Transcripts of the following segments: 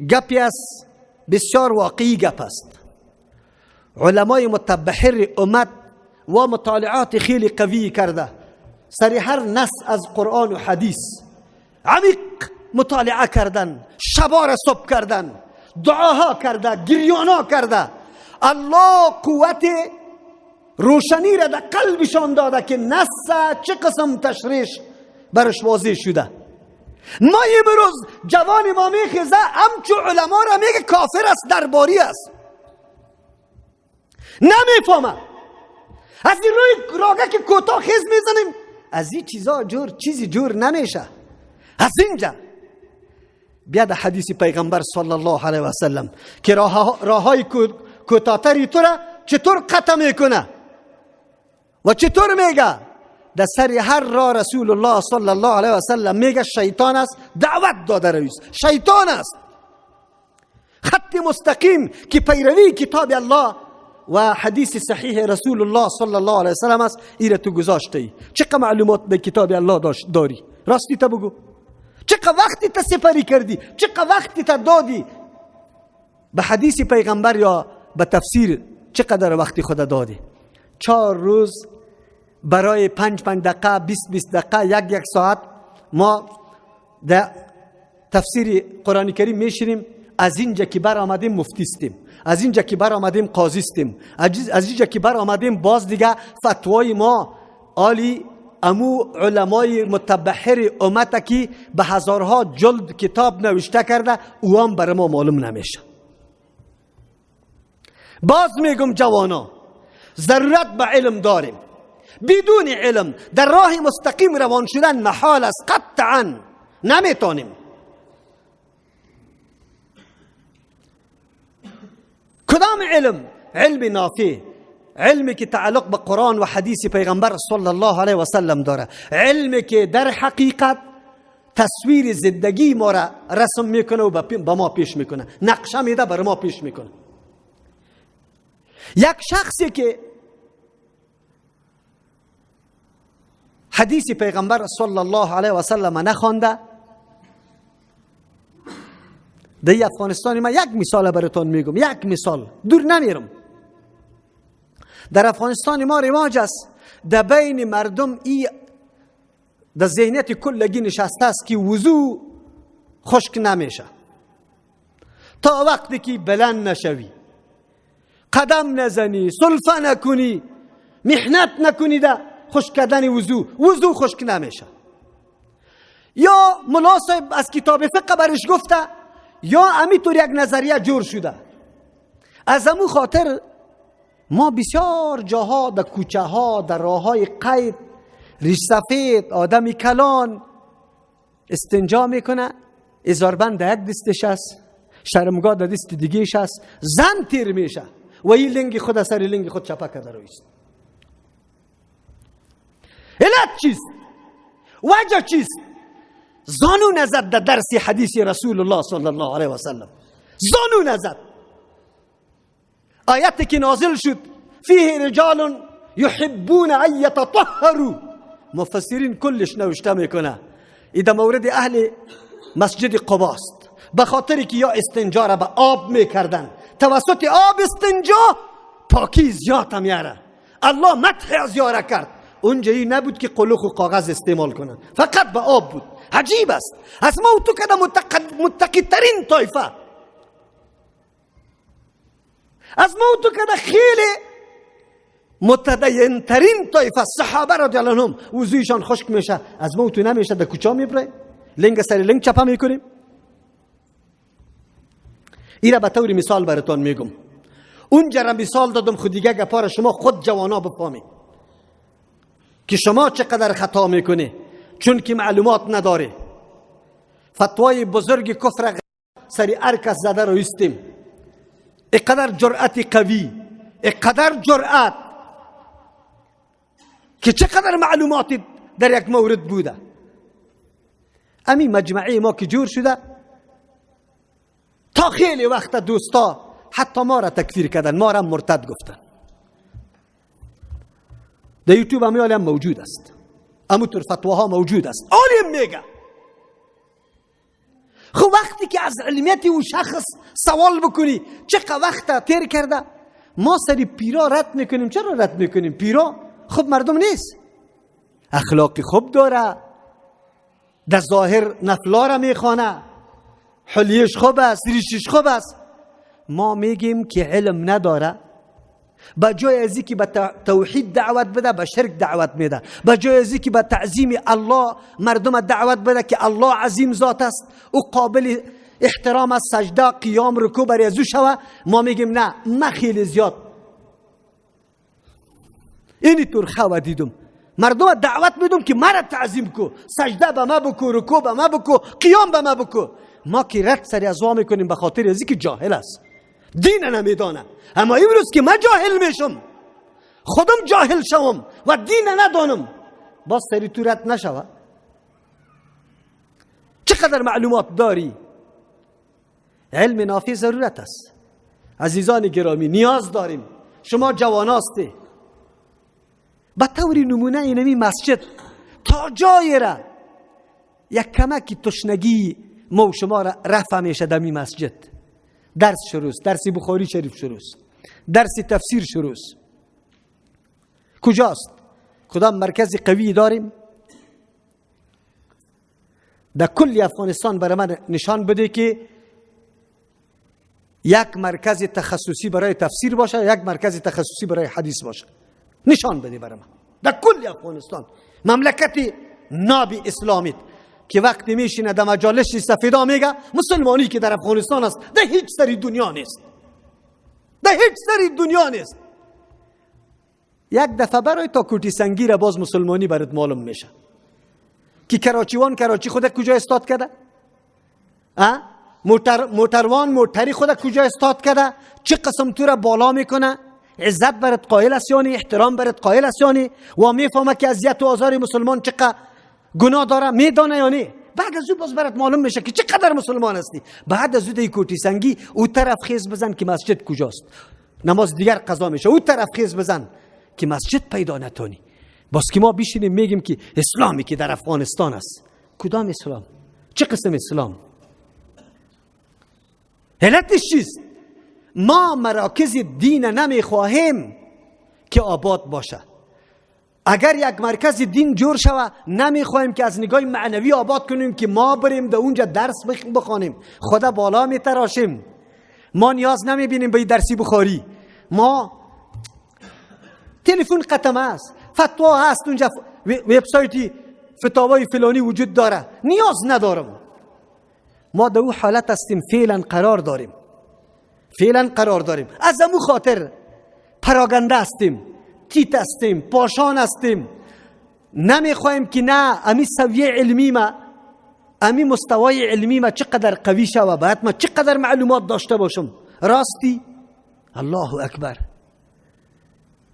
گپی است بسیار واقعی گپ است. علمای متبحر امت و مطالعات خیلی قوی کرده، سر هر نص از قرآن و حدیث عمیق مطالعه کردن، شبا را صبح کردن، دعاها کرده، گریانا کرده. الله قوت روشنی را در قلبشان داده که نص چه قسم تشریح برش واضح شده. ما امروز جوان ما میخیزه همچو علما را میگه کافر است، درباری است، نمیفهمه. از این روی راگه که کوتاه خیز میزنیم، از این چیزا جور چیزی جور نمیشه. از اینجا بیاد حدیث پیغمبر صلی الله علیه و سلم که راههای کوتاه‌تری تو را چطور قطع میکنه و چطور میگه. در سر هر راه رسول الله صلی الله علیه و سلم میگه شیطان است، دعوت داده رویست، شیطان است. خط مستقیم که پیروی کتاب الله و حدیث صحیح رسول الله صلی الله علیه و سلم است، ایره تو گذاشته ای. چقدر معلومات به کتاب الله داری؟ راستی تا بگو چقدر وقتی تا سپری کردی، چقدر وقتی تا دادی به حدیث پیغمبر یا به تفسیر، چقدر وقتی خود دادی؟ 4 روز برای 5 5 دقیقه، 20 20 دقیقه، 1 1 ساعت ما در تفسیر قرآن کریم میشینیم. از اینجا که بر آمدیم مفتیستیم، از اینجا که بر آمدیم قاضیستیم، از اینجا که بر آمدیم باز دیگه فتوای ما عالی امو علمای متبحر امت که به هزارها جلد کتاب نوشته کرده، او هم بر ما معلوم نمیشه. باز میگم جوانا ضرورت به علم داریم. بدون علم در راه مستقیم روان شدن محال است، قطعا نمیتونیم. کدام علم؟ علم نافع، علمی که تعلق به قرآن و حدیث پیغمبر صلی الله علیه و سلم داره، علمی که در حقیقت تصویر زندگی ما را رسم میکنه و به ما پیش میکنه، نقشه میده بر ما پیش میکنه. یک شخصی که حدیث پیغمبر صلی الله علیه و سلم نخوانده، در افغانستان ما یک مثال براتون میگم، یک مثال، دور نمیرم. در افغانستان ما رواج است در بین مردم ای در ذهنیت کلگی نشسته است که وضو خشک نمیشه تا وقتی که بلند نشوی، قدم نزنی، سلفه نکنی، محنت نکنی، در خشک کردن وضو، وضو خشک نمیشه. یا ملا صاحب از کتاب فقه برش گفته، یا امیطور یک نظریه جور شده. از امو خاطر ما بسیار جاها در کوچه ها، در راه های قید، ریش سفید، آدمی کلان استنجا میکنه، ازاربند در یک دستش است، شرمگاه در دست دیگهش است، زن تیر میشه و این لنگ خود سر لنگ خود چپه کرده رویست. علت چیست؟ وجه چیست؟ زانو نزد در درس حدیث رسول الله صلی الله علیه و سلم، زانو نزد. آیت که نازل شد فیه رجال یحبون ان یتطهروا، مفسرین کلش نوشته میکنه این در مورد اهل مسجد قبا است، به خاطر که یا استنجا را به آب میکردن، توسط آب استنجا پاکی زیاد میاره. الله مدح از یاره کرد. اونجا این نبود که قلوخ و کاغذ استعمال کنن، فقط به آب بود. عجیب است. از ما و تو کده متقی ترین طایفه، از ما و تو کده خیلی متدین ترین طایفه، صحابه رضی الله عنهم وضویشان خشک میشه، از ما و تو نمیشه. در کوچه میبره، لنگ سر لنگ چپه میکنیم. ایره به طور مثال براتون میگم. اونجا را مثال دادم، خود دیگه گپار شما خود جوانا بفهمید که شما چقدر خطا میکنی، چون که معلومات نداره. فتوای بزرگ کفر سری ارکس زده رو ایستیم. اقدر جرأت قوی، اقدر جرأت که چقدر معلومات در یک مورد بوده. امی مجمعی ما که جور شده تا خیلی وقت دوستا حتی ما را تکفیر کردن، ما را مرتد گفتن. در یوتیوب همی هم موجود است، اموطور فتواها موجود است. عالم میگه خب وقتی که از علمیت او شخص سوال بکنی چقدر وقت تیر کرده، ما سری پیرا رد میکنیم. چرا رد میکنیم؟ پیرا خب مردم نیست، اخلاق خوب داره، در ظاهر نفلا را میخوانه، حلیش خوب است، ریشش خوب است. ما میگیم که علم نداره، به جای از که به توحید دعوت بده به شرک دعوت میده، به جای از که به تعظیم الله مردم دعوت بده که الله عظیم ذات است، او قابل احترام است، سجده قیام رکوع برای از او شوه، ما میگیم نه ما خیلی زیاد اینی طور خوا دیدم مردم دعوت میدم که مرا تعظیم کو، سجده به ما بکو، رکوع به ما بکو، قیام به ما بکو. ما که رد سری از وا میکنیم به خاطر از که جاهل است، دین نمیدانه. اما امروز که من جاهل میشم، خودم جاهل شوم و دین ندانم، باز سری تو رد نشوه. چقدر معلومات داری؟ علم نافع ضرورت است. عزیزان گرامی نیاز داریم. شما جوان هستی، به طور نمونه اینمی مسجد تا جای را یک کمکی تشنگی ما و شما را رفع میشه. دمی مسجد درس شروع، درس بخاری شریف شروع، درس تفسیر شروع. کجاست؟ کدام مرکز قوی داریم؟ در کل افغانستان برای من نشان بده که یک مرکز تخصصی برای تفسیر باشه، یک مرکز تخصصی برای حدیث باشه. نشان بده برای من در کل افغانستان، مملکت ناب اسلامی که وقتی میشینه در مجالس سفیدا میگه مسلمانی که در افغانستان است در هیچ سری دنیا نیست، در هیچ سری دنیا نیست. یک دفعه برای تا کوتی سنگی را باز مسلمانی برات معلوم میشه که کراچیوان کراچی خود کجا استاد کرده، موتروان موتری خود کجا استاد کرده، چه قسم تو را بالا میکنه، عزت برات قائل است یعنی احترام برات قائل است یعنی و میفهمه که اذیت و آزار مسلمان چقدر گناه داره، میدانه یعنی. بعد از او باز برات معلوم میشه که چقدر مسلمان هستی. بعد از او دی کوتی سنگی او طرف خیز بزن که مسجد کجاست، نماز دیگر قضا میشه، او طرف خیز بزن که مسجد پیدا نتونی. باز که ما بیشینیم میگیم که اسلامی که در افغانستان است، کدام اسلام؟ چه قسم اسلام؟ علتش چیست؟ ما مراکز دین نمیخواهیم که آباد باشه. اگر یک مرکز دین جور شوه نمیخواهیم که از نگاه معنوی آباد کنیم که ما بریم در اونجا درس بخوانیم، خدا بالا میتراشیم. ما نیاز نمیبینیم به درسی بخاری. ما تلفن قطمه است، فتوا هست اونجا، وبسایتی فتاوای فلانی وجود داره، نیاز ندارم. ما در او حالت هستیم، فعلا قرار داریم، فعلا قرار داریم. از امو خاطر پراگنده هستیم، تیت هستیم، پاشان هستیم. نمیخوایم که نه امی سویه علمی ما، امی مستوای علمی ما چقدر قوی شوه، باید ما چقدر معلومات داشته باشم. راستی الله اکبر،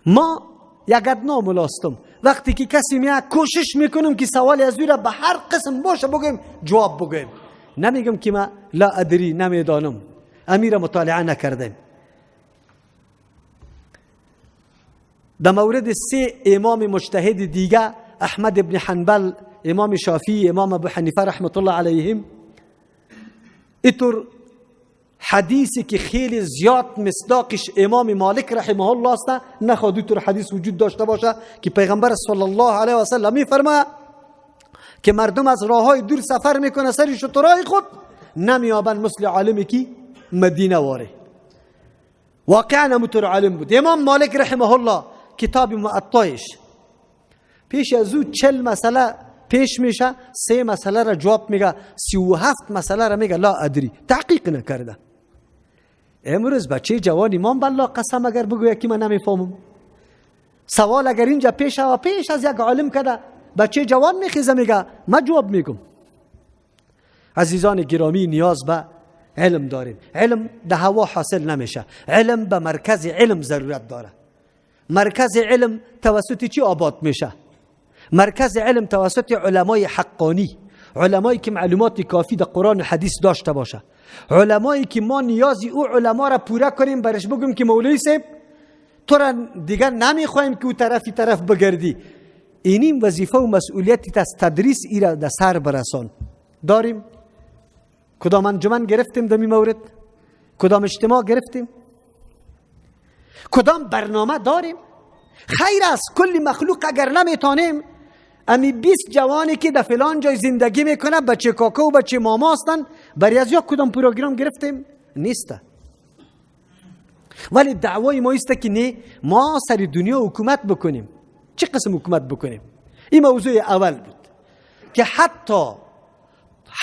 ما یک ادنا ملاستم. وقتی که کسی میاد کوشش میکنم که سوال از او را به هر قسم باشه بگویم جواب بگویم. نمیگم که ما لا ادری، نمیدانم، امیر مطالعه نکردیم. در مورد سه امام مجتهد دیگه، احمد ابن حنبل، امام شافعی، امام ابو حنیفه رحمت الله علیهم، اینطور حدیثی که خیلی زیاد مصداقش امام مالک رحمه الله است، نخواد اینطور حدیث وجود داشته باشه که پیغمبر صلی الله علیه و سلم میفرماید که مردم از راههای دور سفر میکنه سر شترای خود نمیابند مثل عالمی که مدینه واره. واقعا همونطور عالم بود. امام مالک رحمه الله کتاب معطایش پیش از او 40 مسئله پیش میشه، 3 مسئله را جواب میگه، 37 مسئله را میگه لا ادری، تحقیق نکرده. امروز بچه جوان امام بالله قسم اگر بگوید که من نمیفهمم، سوال اگر اینجا پیش و پیش از یک عالم کده، بچه جوان میخیزه میگه من جواب میگم. عزیزان گرامی نیاز به علم داریم. علم ده هوا حاصل نمیشه، علم به مرکز علم ضرورت داره. مرکز علم توسط چی آباد میشه؟ مرکز علم توسط علمای حقانی، علمایی که معلومات کافی در قرآن و حدیث داشته باشه، علمایی که ما نیازی او علما را پوره کنیم، برش بگیم که مولوی صاحب تو را دیگر نمیخوایم که او طرفی طرف بگردی. اینیم وظیفه و مسئولیتی از تدریس ای را در سر برسان داریم. کدام انجمن گرفتیم در این مورد؟ کدام اجتماع گرفتیم؟ کدام برنامه داریم؟ خیر است کل مخلوق اگر نمیتونیم، امی 20 جوانی که در فلان جای زندگی میکنه، بچه کاکا و بچه ماما هستن، برای از یا کدام پروگرام گرفتیم؟ نیست. ولی دعوای ما است که نه، ما سر دنیا حکومت بکنیم. چه قسم حکومت بکنیم؟ این موضوع اول بود که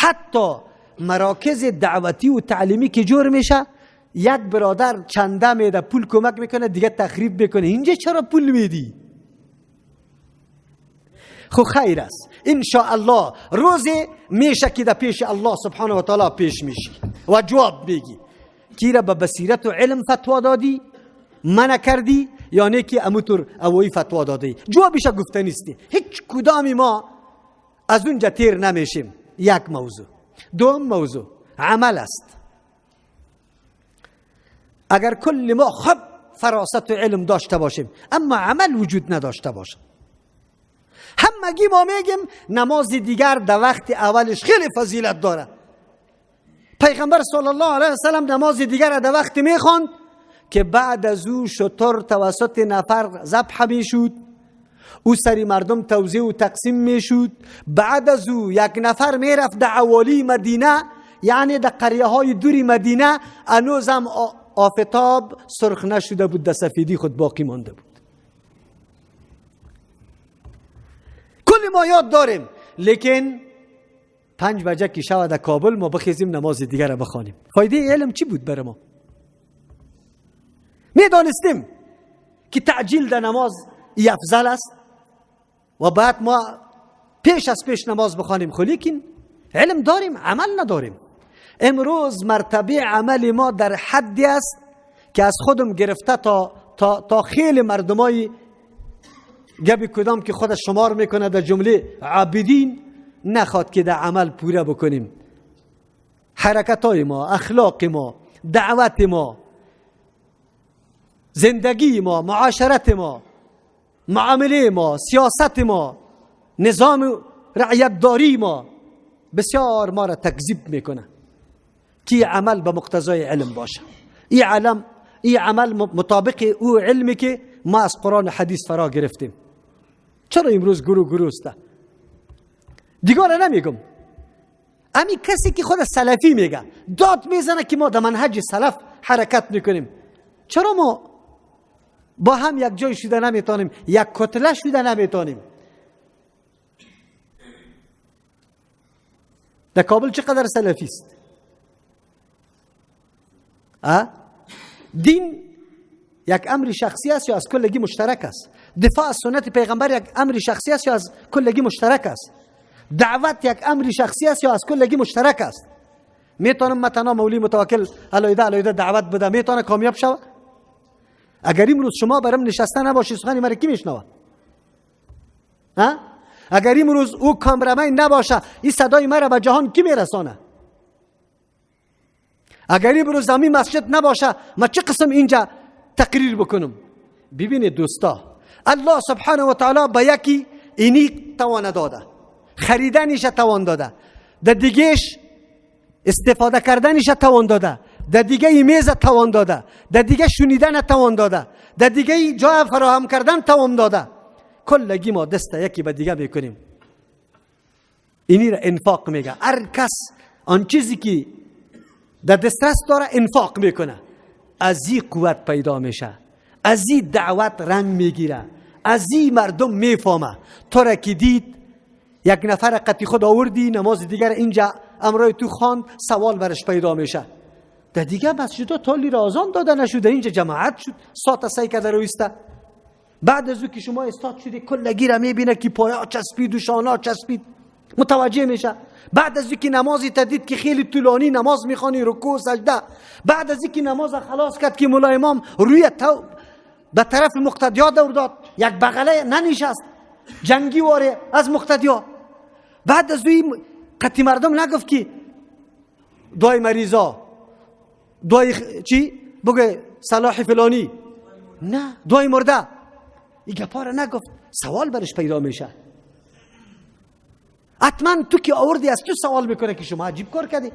حتی مراکز دعوتی و تعلیمی که جور میشه، یک برادر چنده میده، پول کمک میکنه، دیگه تخریب میکنه. اینجا چرا پول میدی؟ خو خیر است ان شاء الله روز میشه که در پیش الله سبحانه و تعالی پیش میشی و جواب میگی کی را به بصیرت و علم فتوا دادی، منع کردی یا نه که اموتور اوی فتوا دادی. جوابش گفته نیستی. هیچ کدام ما از اونجا تیر نمیشیم. یک موضوع. دوم موضوع عمل است. اگر کل ما خب فراست و علم داشته باشیم اما عمل وجود نداشته باشه، همگی ما میگیم نماز دیگر در وقت اولش خیلی فضیلت داره. پیغمبر صلی الله علیه و سلم نماز دیگر در وقت میخواند که بعد از او شتر توسط نفر ذبح میشد، او سری مردم توزیع و تقسیم میشد. بعد از او یک نفر میرفت در عوالی مدینه، یعنی در قریه های دوری مدینه، هنوزم آفتاب سرخ نشده بود، در سفیدی خود باقی مانده بود. کل ما یاد داریم، لیکن 5 بجه که شود در کابل ما بخیزیم نماز دیگر را بخوانیم. فایده علم چی بود برای ما؟ میدانستیم که تعجیل در نماز افضل است و بعد ما پیش از پیش نماز بخوانیم، خو لیکن علم داریم عمل نداریم. امروز مرتبه عمل ما در حدی است که از خودم گرفته تا خیلی مردمای گبی کدام که خودش شمار میکنه در جمله عابدین، نخواد که در عمل پوره بکنیم. حرکتای ما، اخلاق ما، دعوت ما، زندگی ما، معاشرت ما، معامله ما، سیاست ما، نظام رعیتداری ما بسیار ما را تکذیب میکنه که عمل به مقتضای علم باشه. این عمل مطابق او علمی که ما از قرآن و حدیث فرا گرفتیم. چرا امروز گروه گروه است؟ دیگه را نمیگم، امی کسی که خود سلفی میگه داد میزنه که ما در منهج سلف حرکت میکنیم، چرا ما با هم یک جای شده نمیتونیم، یک کتله شده نمیتونیم؟ در کابل چقدر سلفی است؟ دین یک امر شخصی است یا از کلگی مشترک است؟ دفاع از سنت پیغمبر یک امر شخصی است یا از کلگی مشترک است؟ دعوت یک امر شخصی است یا از کلگی مشترک است؟ میتونم متنا مولی متوکل علایده علایده دعوت بده، میتونه کامیاب شود؟ اگر امروز شما برم نشسته نباشی سخن مرا کی میشنوه؟ اگر امروز او کامرامین نباشه این صدای مرا به جهان کی میرسانه؟ اگر امروز زمین مسجد نباشه ما چه قسم اینجا تقریر بکنم؟ ببینید دوستا، الله سبحانه و تعالی به یکی اینی توان داده، خریدنش توان داده، در دیگهش استفاده کردنش توان داده، در دیگه میز توان داده، در دیگه شنیدن توان داده، در دیگه جای فراهم کردن توان داده. کلگی ما دست یکی به دیگه میکنیم. اینی را انفاق میگه. هر کس آن چیزی که در دسترس داره انفاق میکنه، از این قوت پیدا میشه، از این دعوت رنگ میگیره، از این مردم میفهمه. تو را که دید یک نفر قطی خود آوردی نماز دیگر اینجا امرای تو خواند، سوال برش پیدا میشه. در دیگه مسجدها تالی را آذان داده نشده، اینجا جماعت شد ساعت سعی کرده رویسته. بعد از او که شما استاد شدی کلگی را میبینه که پایا چسبید و شانا چسبید، متوجه میشه. بعد از اینکه نمازی تدید که خیلی طولانی نماز میخوانی، رکوع سجده، بعد از اینکه نماز خلاص کرد که مولا امام روی به طرف مقتدیا دور داد، یک بغله ننشست جنگی واره از مقتدیا. بعد از اوی قطی مردم نگفت که دعای مریضا، دعای چی بگه صلاح فلانی، نه دعای مرده، این گپا را نگفت. سوال برش پیدا میشه. حتما تو که آوردی از تو سوال میکنه که شما عجیب کار کردی.